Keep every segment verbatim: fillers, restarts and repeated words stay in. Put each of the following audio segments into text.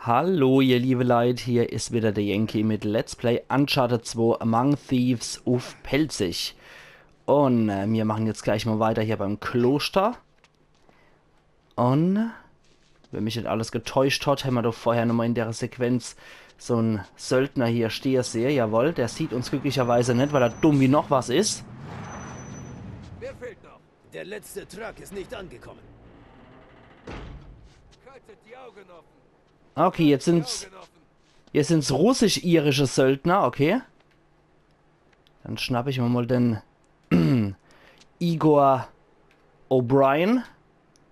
Hallo, ihr liebe Leit, hier is wieder der Yankee mit Let's Play Uncharted zwei Among Thieves uff Pälzisch. Un äh, mir machen jetzt gleich mal weiter hier beim Kloster. Un wenn mich net alles getäuscht hat, hämmer doch vorher nochmal in der Sequenz so'n Söldner hier stehe sehe. Jawohl, der sieht uns glücklicherweise net, weil er dumm wie noch was is. Wer fehlt noch? Der letzte Truck ist nicht angekommen. Haltet die Augen offen. Okay, jetzt sind's, jetzt sind's russisch-irische Söldner, okay. Dann schnapp ich mir mal den Igor O'Brien.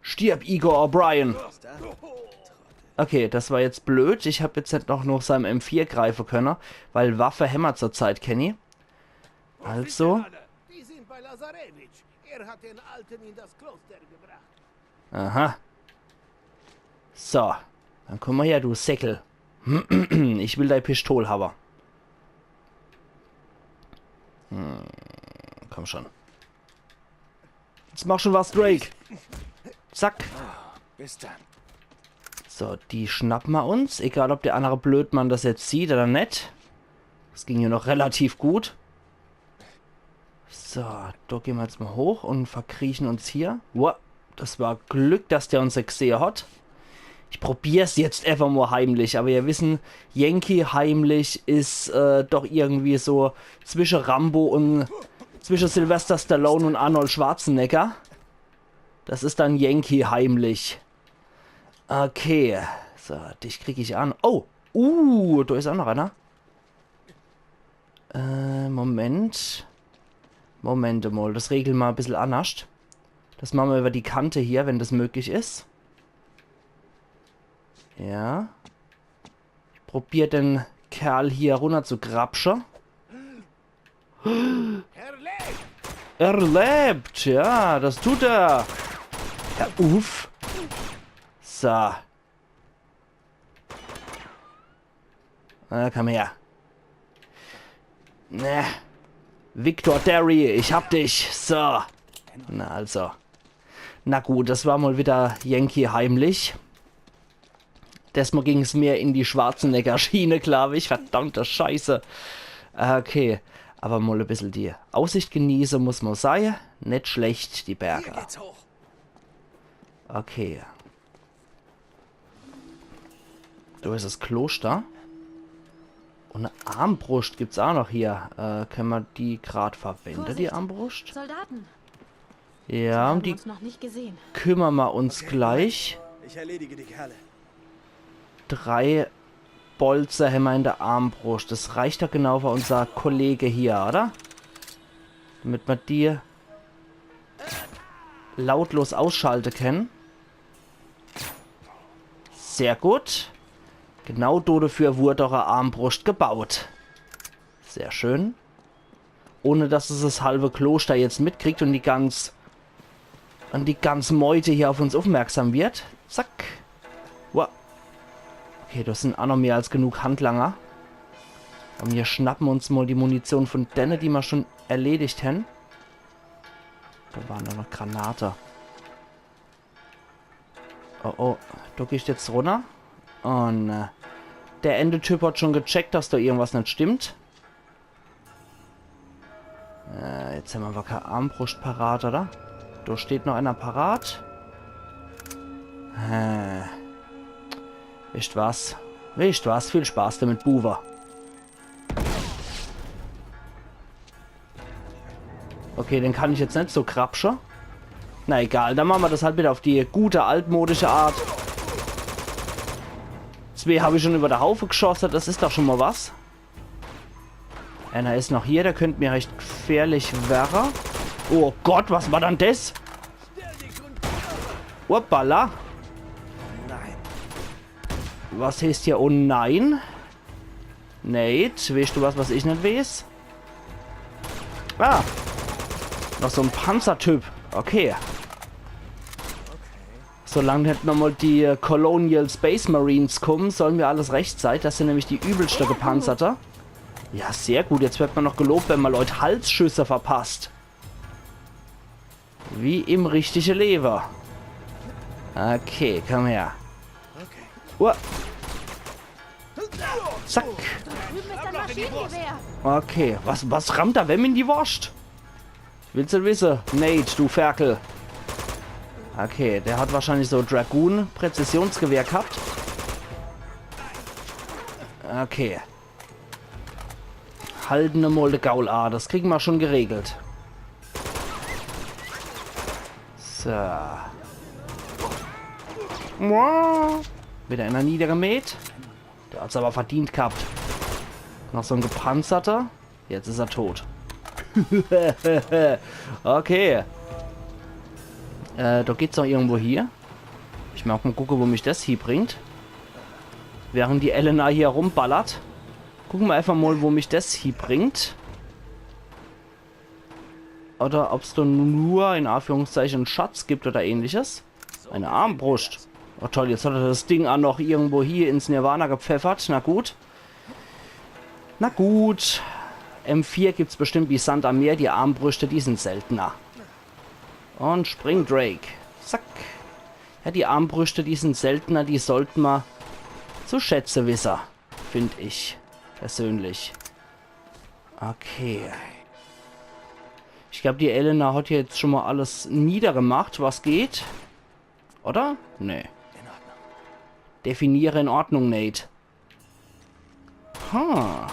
Stirb, Igor O'Brien. Okay, das war jetzt blöd. Ich hab jetzt net noch nach seinem M vier greife könne, weil Waffe hämmer zur Zeit kenni. Also. Die sind bei Lazarevich. Er hat den Alten in das Kloster gebracht. Aha. So, dann komm mal her, du Säckel. Ich will dei Pistol hawwe. Hm, komm schon. Jetzt mach schon was, Drake. Zack. Bis dann. So, die schnappe mer uns. Egal, ob der andere Blödmann das jetzt sieht oder net. Das ging ja noch relativ gut. So, do gehn mer jetzt mal hoch un verkriechen uns hier. Wow, das war Glück, dass der uns net gesehe hat. Ich probier's jetzt einfach mal heimlich, aber ihr wissen, Yankee heimlich is äh, doch irgendwie so zwische Rambo un zwische Sylvester Stallone un Arnold Schwarzenegger. Das is dann Yankee heimlich. Okay, so, dich krieg ich an. Oh, uh, do is auch noch einer. Äh, Moment. Moment mal, das regle mer e bissel annerscht. Das mache mer über die Kante hier, wenn das möglich is. Ja. Ich probier den Kerl hier runner zu grapsche. Er lebt, ja, das tut er. Ja, uff. So. Na, komm her. Ne. Victor Derry, ich hab dich. So. Na also. Na gut, das war mal wieder Yankee heimlich. Desmal ging's mehr in die Schwarzenegger-Schiene, glaub ich. Verdammte Scheiße. Okay, aber mal e bissel die Aussicht genieße, muss man sei. Net schlecht, die Berge. Hier geht's hoch. Okay. Do is das Kloster. Un e Armbruscht gibt's auch noch hier. Äh, könne mer die grad verwende, die Vorsicht. Armbruscht? Soldaten Ja, haben um die uns noch nicht gesehen. Kümmere mer uns gleich. Ich erledige die Kerle. Drei Bolze hämmer in der Armbruscht. Das reicht doch genau für unser Kollege hier, oder? Damit mer die lautlos ausschalte kennen. Sehr gut. Genau do dafür wurde doch e Armbruscht gebaut. Sehr schön. Ohne dass es das halbe Kloster jetzt mitkriegt und die ganz und die ganze Meute hier auf uns aufmerksam wird. Zack. Wow. Okay, das sind auch noch mehr als genug Handlanger. Und wir schnappen uns mal die Munition von denne, die wir schon erledigt haben. Da waren noch Granate. Oh, oh. Du gehst jetzt runter. Und äh, der ene Typ hat schon gecheckt, dass da irgendwas nicht stimmt. Äh, jetzt haben wir aber keine Armbrust parat, oder? Da steht noch einer parat. Äh, wisst was? Wisst was? Viel Spaß damit, Buwe. Okay, den kann ich jetzt nicht so krapsche. Na egal, dann machen wir das halt wieder auf die gute altmodische Art. Zwei habe ich schon über der Haufe geschossen, das ist doch schon mal was. Einer ist noch hier, der könnte mir recht gefährlich werre. Oh Gott, was war dann das? Hoppala. Nein. Was heißt hier? Oh nein. Nate, weißt du was, was ich nicht weiß? Ah. Noch so ein Panzertyp. Okay. Solange nicht nochmal die äh, Colonial Space Marines kommen, sollen wir alles recht sein. Das sind nämlich die übelste Gepanzerte. Ja, sehr gut. Jetzt wird man noch gelobt, wenn man Leute Halsschüsse verpasst. Wie im richtige Leben. Okay, komm her. Okay. Uah. Zack. Drüben ist ein Maschinengewehr. Okay, was, was rammt da wem in die Worscht? Ich will's net wisse. Nate, du Ferkel. Okay, der hat wahrscheinlich so Dragoon-Präzisionsgewehr gehabt. Okay. Halten emol de Gaul a. Das kriegen mer schon geregelt. So. Mua. Wieder einer niedergemäht. Der hat's aber verdient gehabt. Noch so en gepanzerter. Jetzt is er tot. Okay. Äh, do geht's noch irgendwo hier. Ich mag mol gucke, wo mich das hiebringt. Während die Elena hier rumballert. Gucken mer einfach mol, wo mich das hiebringt. Oder ob's do nur, in Anführungszeichen, en Schatz gibt oder ähnliches. Eine Armbrust. Oh toll, jetzt hat er das Ding a noch irgendwo hier ins Nirvana gepfeffert. Na gut. Na gut. M vier gibt's bestimmt wie Sand am Meer. Die Armbrüste, die sind seltener. Und Spring Drake. Zack. Ja, die Armbrüste, die sind seltener. Die sollt mer zu schätze wisse. Find ich. Persönlich. Okay. Ich glaub, die Elena hat hier jetzt schon mol alles niedergemacht, was geht. Oder? Nee. Definiere in Ordnung, Nate. Ha.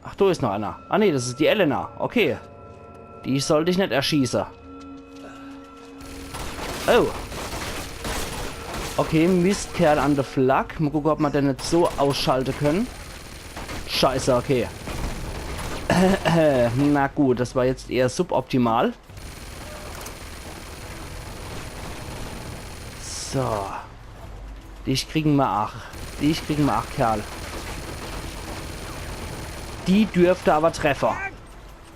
Ach, do is noch einer. Ah, nee, das is die Elena. Okay. Die sollt ich net erschieße. Oh. Okay, Mistkerl an de Flak. Mol gucke, ob mer den net so ausschalte können. Scheiße, okay. Na gut, das war jetzt eher suboptimal. So. Dich kriegen mer ach. Dich kriegen mer ach, Kerl. Die dürfte aber treffe.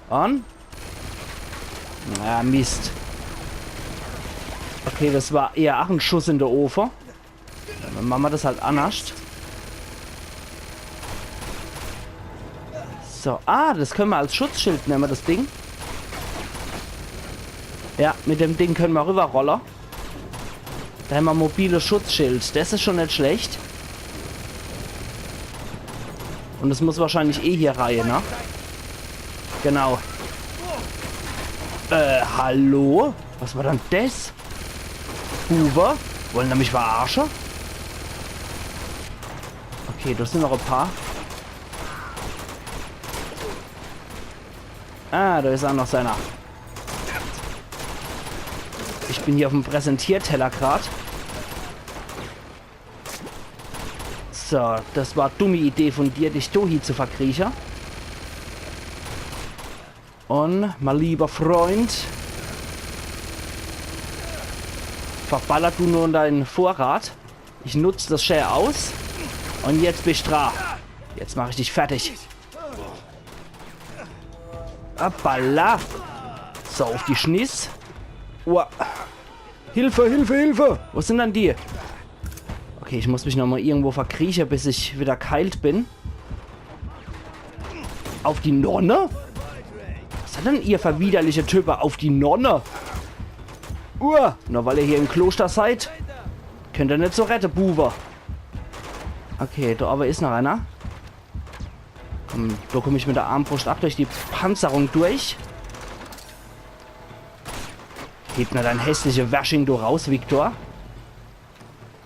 Und? Na, Mist. Okay, das war eher ach en Schuss in de Ofe. Dann mache mer das halt annerscht. So, ah, das können mer als Schutzschild nemme, das Ding. Ja, mit dem Ding können mer rüberrolle. Do hämmer mobiles Schutzschild. Das is schon net schlecht. Und es muss wahrscheinlich eh hier rein, ne? Genau. Äh, hallo? Was war dann das? Buwe? Wollen er mich verarsche? Okay, das sind noch e paar. Ah, do is ach noch seiner. Ich bin hier auf'm Präsentierteller grad. So, das war dumme Idee von dir, dich do hie zu verkrieche. Und, mein lieber Freund, verballer du nur deinen Vorrat. Ich nutz das schää aus. Und jetzt bist dra. Jetzt mach ich dich fertig. Hoppala. So, auf die Schniss. Uah. Hilfe, Hilfe, Hilfe! Wo sind dann die? Okay, ich muss mich noch mal irgendwo verkrieche, bis ich wieder geheilt bin. Auf die Nonne? Was hat denn ihr für widerliche Type? Auf die Nonne? Uah, nur weil ihr hier im Kloster seid, könnt ihr net so rette, Buwe. Okay, da aber is noch einer. Komm, da komm ich mit der Armbrust ab durch die Panzerung durch. Heb na dein hässliche Wersching do raus, Victor.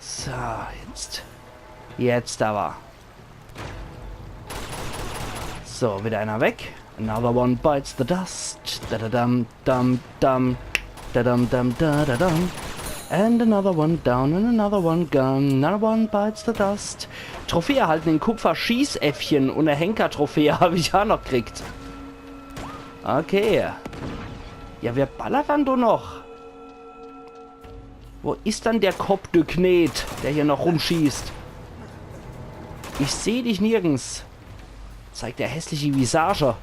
So, jetzt. Jetzt aber. So, wieder einer weg. Another one bites the dust. Da da dam dam dam. Da dam dam da da dam. And another one down and another one gone. Another one bites the dust. Trophäe erhalten in Kupfer, Schießäffchen und e Henker-Trophäe hab ich auch noch gekriegt. Okay. Ja, wer ballert dann do noch? Wo is dann der Kopf, du Knet, der hier noch rumschießt? Ich seh dich nirgends. Zeigt der hässliche Visage.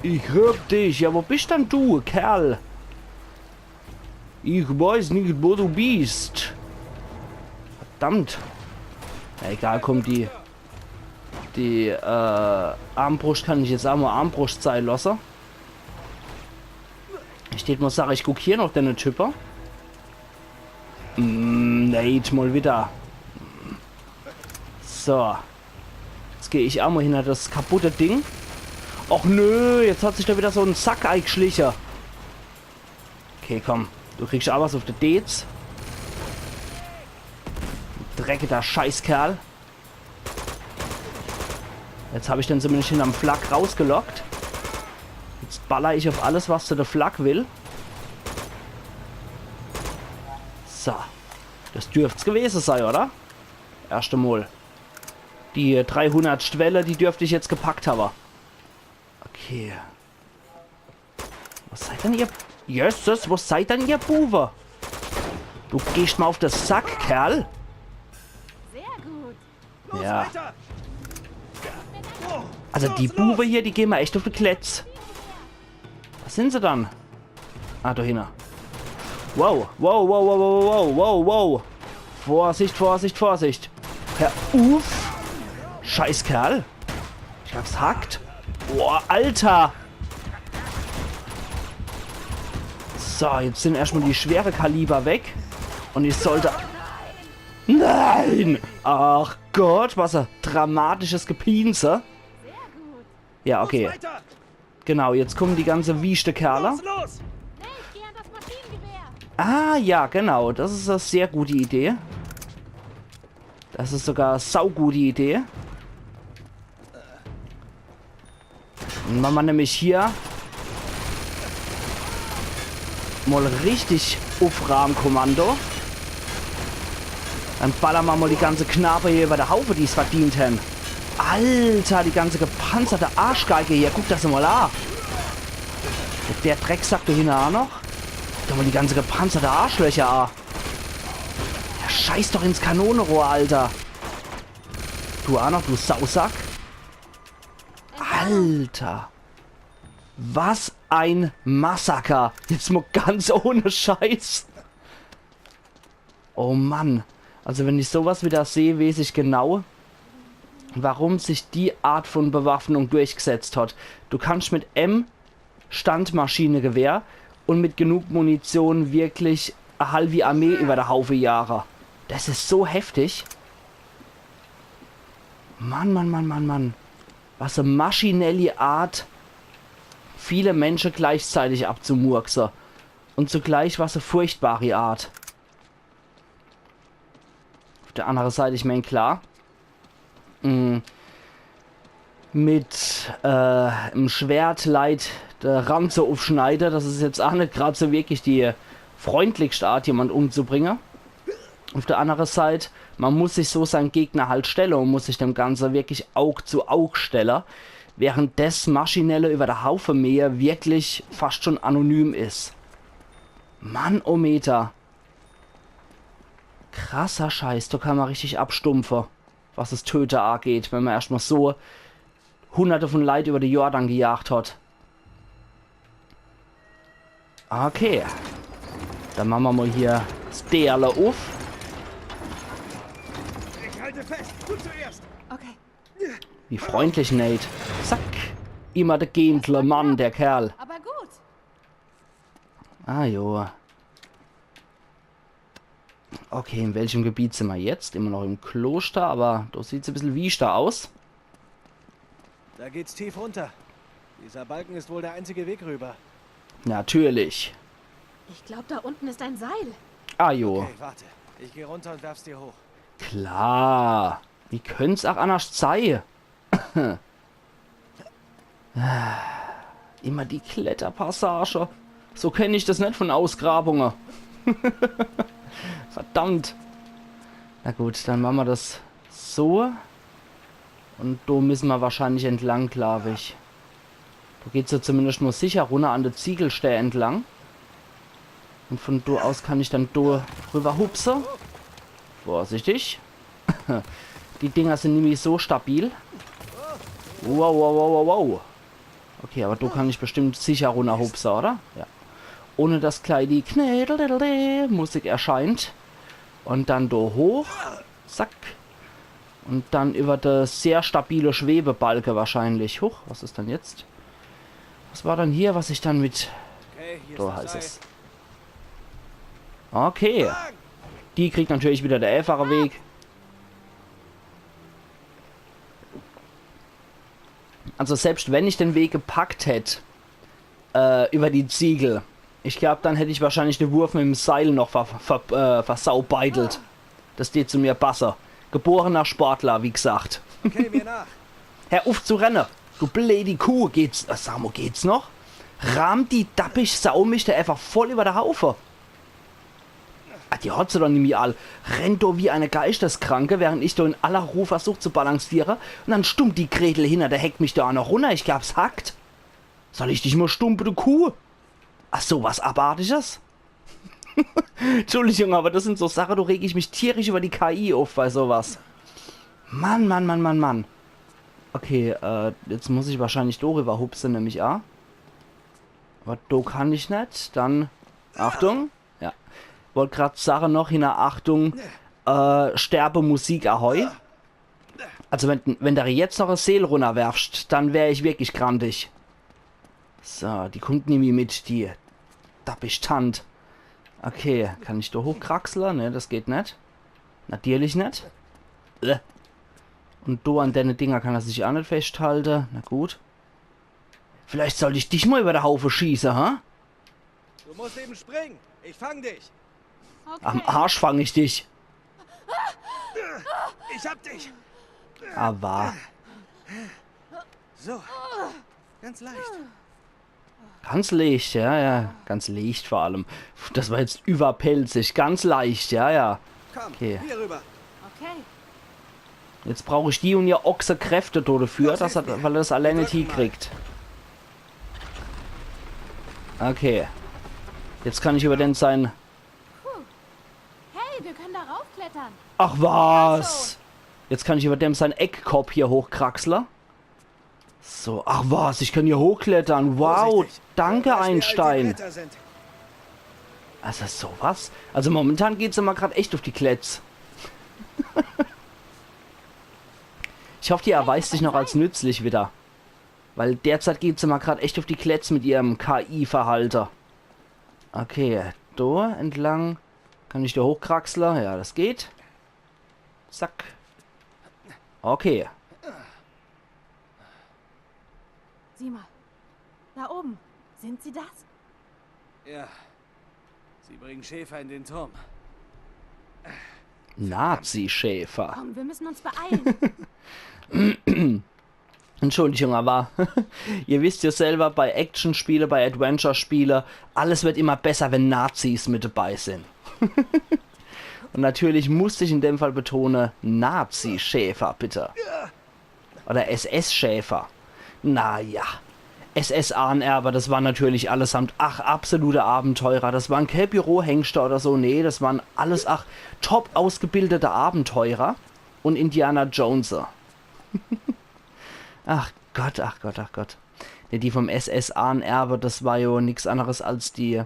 Ich hab dich. Ja, wo bist dann du, Kerl? Ich weiß nicht, wo du bist. Verdammt. Na egal, komm, die, die, äh, Armbrust kann ich jetzt auch mal Armbrust sein lassen. Ich tät mal sagen, ich guck hier noch den Typ. Mm, Nate, mal wieder. So. Jetzt geh ich aa mol hinner das kaputte Ding. Och nö, jetzt hat sich do wieder so en Sack eigschliche. Okay, komm. Du kriegsch aa was uff de Deez. Dreckiger Scheißkerl. Jetzt hab ich den zumindest hinnerm Flak rausgelockt. Jetzt baller ich uff alles, was de Flak will. So. Das dürft's gewese sei, oder? Erscht emol. Die dreihundert Schwelle, die dürft ich jetzt gepackt hawwe. Okay. Was seid dann ihr? Jesses, was seid dann ihr Buwe? Du gehscht mer uff de Sack, Kerl. Sehr gut. Ja. Also die Buwe hier, die gehn mer echt uff de Kletz. Was sin se dann? Ah, do hinne. Wow, wow, wow. Vorsicht, Vorsicht, Vorsicht. Hör uff. Scheißkerl. Ich hab's hackt. Boah, Alter. So, jetzt sin erscht mol die schwere Kaliber weg. Und ich sollt... Nein! Ach Gott, was e dramatisches Gepiense. Ja, okay. Genau, jetzt kummen die ganze wieschte Kerle. Los, los! Ah ja, genau. Das is e sehr gute Idee. Das is sogar e saugute Idee. Dann mache mer nämlich hier mol richtig Uffraamkommando. Dann baller mer mol die ganze Knabe hier iwwer de Haufe, die's verdient hän. Alter, die ganze gepanzerte Arschgeige hier. Guck das mol a. Der Drecksack do hinne a noch. Guck doch mol die ganze gepanzerte Arschlöcher a. Ja, scheiß doch ins Kanonerohr, Alter. Du a noch, du Sausack. Alter. Was ein Massaker. Jetzt mol ganz ohne Scheiß. Oh Mann. Also wenn ich sowas wieder seh, weeß ich genau, warum sich die Art von Bewaffnung durchgesetzt hat. Du kannst mit em Standmaschinengewehr und mit genug Munition wirklich e halwi Armee über de Haufe jage. Das is so heftig. Mann, Mann, Mann, Mann, Mann. Was e maschinelli Art, viele Menschen gleichzeitig abzumurkse. Und zugleich was e furchtbari Art. Auf der anderen Seite, ich mein, klar, mm, mit äh, em Schwert Leit de Ranze uffschneide, das is jetzt ach net grad so wirklich die freundlichste Art, jemand umzubringe. Auf der andere Seit, man muss sich so seim Gegner halt stelle und muss sich dem Ganze wirklich Aug zu Aug stelle, während des Maschinelle über de Haufe mähe wirklich fast schon anonym is. Mann, oh Meter. Krasser Scheiß, do kann man richtig abstumpfe, was es Töte ageht, wenn man erscht mal so hunderte von Leit über de Jordan gejagt hat. Okay. Dann mache mer mal hier s Deerle uff. Ich halte fest, du zuerst. Okay. Wie freundlich, Nate. Zack. Immer de Gentleman, der Kerl. Aber gut. Ah, jo. Okay, in welchem Gebiet sin mer jetzt? Immer noch im Kloster, aber do sieht's e bissel wieschter aus. Da geht's tief runter. Dieser Balken ist wohl der einzige Weg rüber. Natürlich. Ich glaub, da unten ist ein Seil. Ah, jo. Okay, warte. Ich geh runter und werf's dir hoch. Klar. Wie könnt's ach annerscht sei? Immer die Kletterpassage. So kenn ich das net von Ausgrabunge. Verdammt. Na gut, dann mache mer das so. Und do misse mer wahrscheinlich entlang, glaub ich. Do geht's jo zumindest mal sicher runner an de Ziegelstää entlang. Und von do aus kann ich dann do rüber hupse. Vorsichtig. Die Dinger sin nämlich so stabil. Wow, wow, wow, wow, wow. Okay, aber do kann ich bestimmt sicher runnerhupse, oder? Ja. Ohne dass gleich die Knädel-Musik erscheint. Und dann do hoch. Zack. Und dann über de sehr stabile Schwebebalke wahrscheinlich. Huch, was is dann jetzt? Was war dann hier, was ich dann mit... Okay, hier ist das Seil. Do heißt es. Okay. Die kriegt natürlich wieder de äfache Weg. Also selbst wenn ich den Weg gepackt hätt, äh, über die Ziegel, ich glaub, dann hätt ich wahrscheinlich de Wurf mit'm Seil noch ver, ver, äh, versaubeidelt. Das tät zu mir passe. Geborener Sportler, wie gesagt. Okay, mir nach. Hör uff zu renne. Du bleedi Kuh, geht's, äh, sag mo, geht's noch? Rahmt die dappisch Sau mich do einfach voll über de Haufe. Ah, die hot se doch nimmi all. Rennt do wie eine Geisteskranke, während ich do in aller Ruh versuch zu balanciere. Und dann stummt die Gretel hinner der Heck mich do aa noch runner. Ich glaub's hackt. Soll ich dich mo stumpe, du Kuh? Ach so, was Abartiges? Entschuldigung, aber das sind so Sache, do reg ich mich tierisch über die K I uff bei sowas. Mann, Mann, Mann, Mann, Mann. Okay, äh, jetzt muss ich wahrscheinlich do rüber hupse, nemm ich a. Aber do kann ich net. Dann, Achtung. Ja. Wollt grad sage noch, hinner Achtung, äh, Sterbemusik, ahoi. Also wenn, wenn du jetzt noch e Seel runnerwerfst, dann wär ich wirklich grantig. So, die kummt nimmi mit, die dappisch Tant. Okay, kann ich do hochkraxle? Ne, das geht net. Natürlich net. Äh. Und do an denne Dinger kann er sich aa net festhalte. Na gut. Vielleicht sollt ich dich mo über de Haufe schieße, ha? Du musst eben springen. Ich fang dich. Am Arsch fang ich dich. Ich hab dich. Aber So. Ganz leicht. Ganz leicht, ja, ja. Ganz leicht vor allem. Das war jetzt überpelzig. Ganz leicht, ja, ja. Komm, Okay. Hier rüber. Okay. Jetzt brauch ich die und ihr Ochsekräfte do dafür, dass er, weil er das alleine net hiekriegt. Okay. Jetzt kann ich über den sein. Hey, wir können da raufklettern. Ach was! Jetzt kann ich über dem sein Eckkopp hier hochkraxle. So, ach was, ich kann hier hochklettern. Wow, Vorsichtig. Danke, Wer weiß, wie alt die Einstein. Blätter sind. Also sowas? Also momentan geht's immer grad echt auf die Kletz. Ich hoffe, die erweist sich noch als nützlich wieder. Weil derzeit geht's immer grad echt auf die Kletz mit ihrem K I-Verhalte. Okay, do entlang. Kann ich do hochkraxle? Ja, das geht. Zack. Okay. Sieh mal. Da oben. Sind sie das? Ja. Sie bringen Schäfer in den Turm. Nazi-Schäfer. Komm, wir müssen uns beeilen. Entschuldigung, aber ihr wisst ja selber, bei Action-Spiele, bei Adventure-Spiele, alles wird immer besser, wenn Nazis mit dabei sind. Und natürlich musste ich in dem Fall betone, Nazi-Schäfer, bitte. Oder S S-Schäfer. Naja. S S-Ahnenerbe, das waren natürlich allesamt, ach, absolute Abenteurer. Das waren keine Bürohengste oder so, nee, das waren alles, ach, top ausgebildete Abenteurer und Indiana Jones. Ach Gott, ach Gott, ach Gott. Nee, die vom S S-Ahnenerbe, das war jo nix anderes als die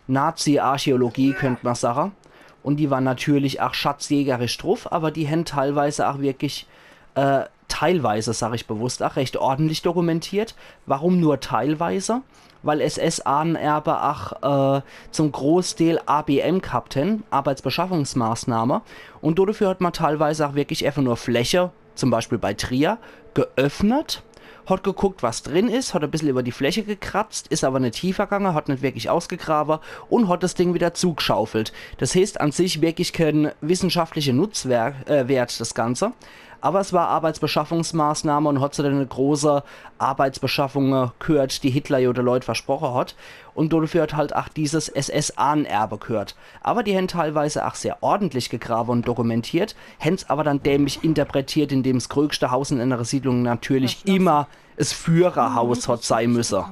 Nazi-Archäologie, könnt man sagen. Und die waren natürlich ach schatzjägerisch druff, aber die hän teilweise ach wirklich, äh, teilweise, sag ich bewusst, ach recht ordentlich dokumentiert. Warum nur teilweise? Weil S S-Ahnenerbe ach, äh, zum Großteil A B M gehabt hän, Arbeitsbeschaffungsmaßnahme. Und dodefür hat man teilweise ach wirklich einfach nur Fläche, zum Beispiel bei Trier, geöffnet, hat geguckt, was drin is, hat e bissel über die Fläche gekratzt, is aber net tiefer gange, hat net wirklich ausgegrabe und hat das Ding wieder zugschaufelt. Das heißt an sich wirklich kein wissenschaftlicher Nutzwert, äh, Wert, das Ganze. Aber es war Arbeitsbeschaffungsmaßnahme und hat zu dene große Arbeitsbeschaffunge gehört, die Hitler jo de Leut versproche hat. Und dodefür hat halt ach dieses S S-Ahnenerbe gehört. Aber die hän teilweise ach sehr ordentlich gegrabe und dokumentiert, hän's aber dann dämlich interpretiert, indem's größte Haus in einer Siedlung natürlich immer es Führerhaus hat sei müsse.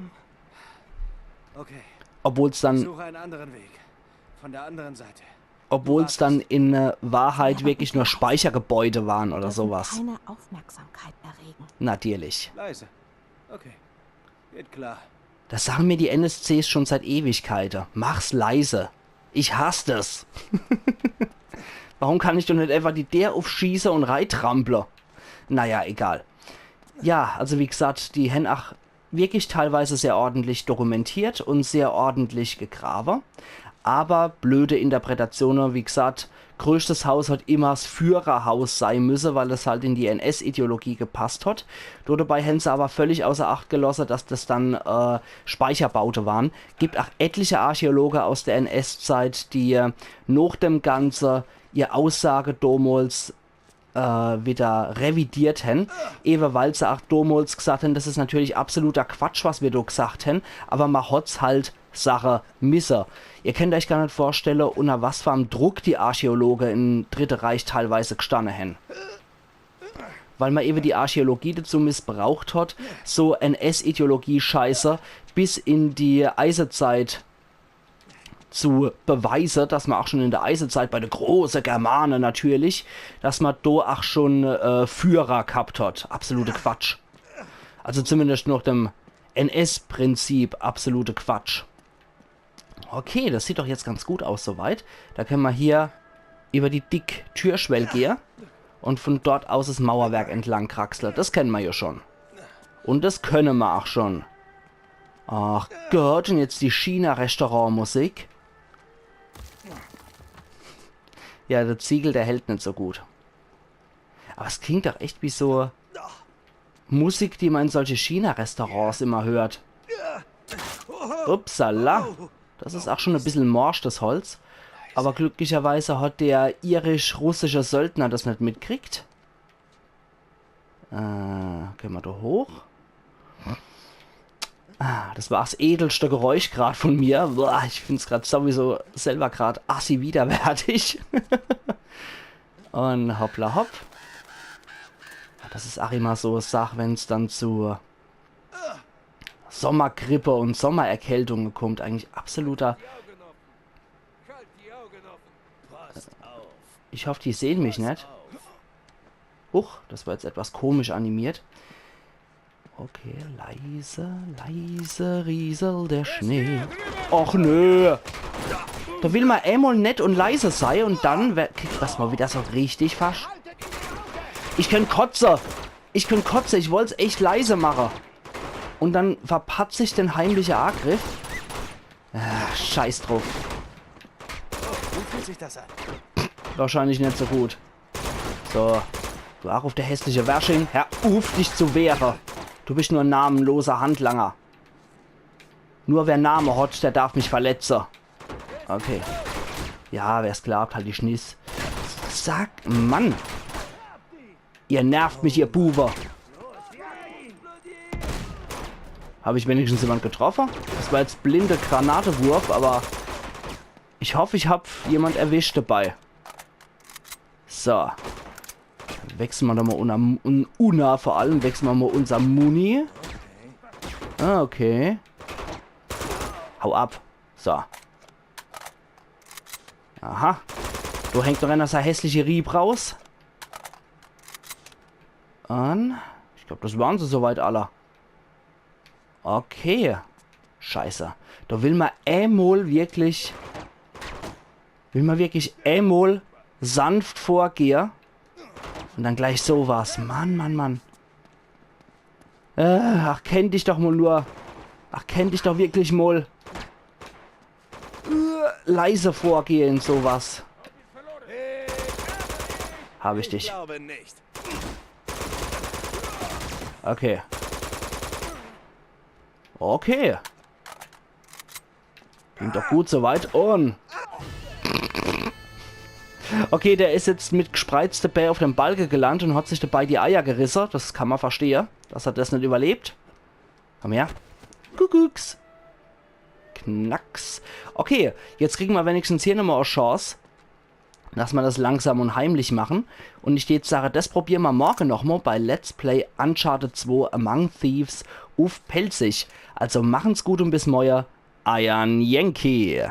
Okay. Obwohl's dann, Suche einen anderen Weg. Von der anderen Seite. obwohl's dann in, äh, Wahrheit wirklich nur Speichergebäude waren oder sowas. Keine Aufmerksamkeit erregen. Natürlich. Leise. Okay. Geht klar. Das sagen mir die N S Cs schon seit Ewigkeiten. Mach's leise. Ich hass das. Warum kann ich doch net einfach die Deer ufschieße und reitrample? Naja, egal. Ja, also wie gesagt, die hän ach wirklich teilweise sehr ordentlich dokumentiert und sehr ordentlich gegrabe. Aber blöde Interpretatione, wie gesagt, größtes Haus hat immer s Führerhaus sei müsse, weil es halt in die N-S-Ideologie gepasst hat. Do dabei hän se aber völlig außer Acht gelosse, dass das dann äh, Speicherbaute waren. Gibt auch etliche Archäologe aus der N-S-Zeit, die äh, noch dem Ganze ihr Aussage damals äh, wieder revidiert hän, ewe weil se auch damals gesagt hän, das is natürlich absoluter Quatsch, was wir do gesagt hän, aber ma hot's halt sache misse. Ihr kennt euch gar net vorstelle, unter was für em Druck die Archäologe im Dritte Reich teilweise gestanne hän. Weil ma ewe die Archäologie dazu missbraucht hat, so N-S-Ideologie-Scheiße bis in die Eisezeit zu beweise, dass ma auch schon in der Eisezeit bei de große Germane natürlich, dass ma do auch schon äh, Führer gehabt hat. Absolute Quatsch. Also zumindest noch dem N-S-Prinzip absolute Quatsch. Okay, das sieht doch jetzt ganz gut aus soweit. Da könne ma hier über die dick Türschwell gehe und von dort aus das Mauerwerk entlang kraxle. Das kenne ma ja schon. Und das könne ma auch schon. Ach Gott, und jetzt die China-Restaurant-Musik. Ja, der Ziegel, der hält net so gut. Aber es klingt doch echt wie so Musik, die ma in solche China-Restaurants immer hört. Upsala. Das is auch schon e bissel morsch, das Holz. Aber glücklicherweise hat der irisch-russische Söldner das net mitkriegt. Äh, könne ma do hoch? Ah, das war das edelste Geräusch grad von mir. Boah, ich find's grad sowieso selber grad assi widerwärtig. Und hoppla hopp. Ja, das is auch immer so e Sach, wenn's dann zu Sommergrippe und Sommererkältungen kommt. Eigentlich absoluter. Ich hoff, die sehen mich net. Huch, das war jetzt etwas komisch animiert. Okay, leise, leise rieselt der Schnee. Och nö. Da will ma emol nett und leise sei und dann wer-, kriegt das mal wieder so richtig fasch. Ich könnt kotze. Ich könnt kotze. Ich wollt's echt leise mache. Und dann verpatz ich den heimliche Agriff. Ah, scheiß drauf. Wie fühlt sich das an? Wahrscheinlich net so gut. So. Du Agriff, der hässliche Wersching. Hör uff, dich zu wehre. Du bist nur e namenloser Handlanger. Nur wer Name hat, der darf mich verletze. Okay. Ja, wer's glaubt, halt die Schniss. Sag, Mann. Ihr nervt mich, ihr Buwe. Hab ich wenigstens jemand getroffe? Das war jetzt blinde Granatewurf, aber ich hoff, ich hab jemand erwischt dabei. So. Wechsle ma doch mal unser, un, unser, vor allem wechsle ma mal unser Muni. Ah, okay. Hau ab. So. Aha. Do hängt noch einer sei hässliche Rieb raus. An. Ich glaub, das waren se soweit alle. Okay. Scheiße. Da will ma emol wirklich, will ma wirklich emol sanft vorgehe. Und dann gleich sowas. Mann, Mann, Mann. Äh, ach, kennt ich doch mal nur. Ach, kennt ich doch wirklich mal. Äh, leise vorgehe in sowas. Hab ich dich. Ich glaube nicht. Okay. Okay. Klingt doch gut soweit. Und. Okay, der is jetzt mit gespreizte Bää auf dem Balke gelandet und hat sich dabei die Eier gerisse. Das kann ma verstehe, dass er das net überlebt. Komm her. Kuckucks. Knacks. Okay, jetzt kriegen ma wenigstens hier nochmal e Chance, dass ma das langsam und heimlich machen. Und ich jetzt sage, das probiere ma morge nochmal bei Let's Play Uncharted zwei Among Thieves uff Pälzisch. Also machen's gut und bis morge. Eiern Yankee.